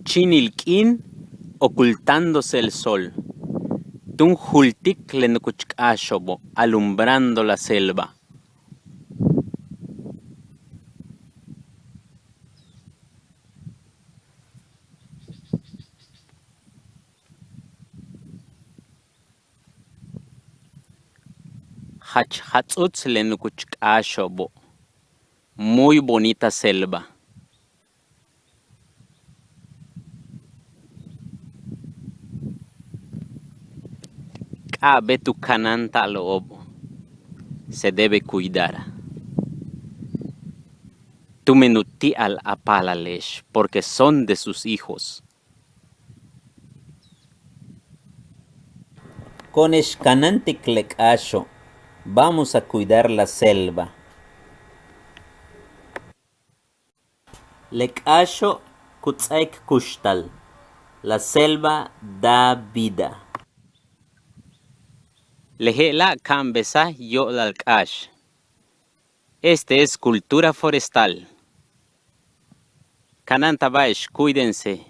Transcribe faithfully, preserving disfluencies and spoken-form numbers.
Chíinil k'iin, ocultándose el sol. Túun jultik le nukuch k'áaxo'obo', alumbrando la selva. Jach jats'uts le nukuch k'áaxo'obo'. Muy bonita selva. K'a'abéet u kanáanta'alo'ob. Se debe cuidar. Tumen u ti'al a paalale'ex, porque son de sus hijos. Ko'one'ex kanáantik le k'áaxo', vamos a cuidar la selva. Le k'áaxo' ku ts'áaik kuxtal. La selva da vida. Le je'ela' ka'anbesaj yo'olal k'áax. Este es cultura forestal. Kanáantaba'ex, cuídense,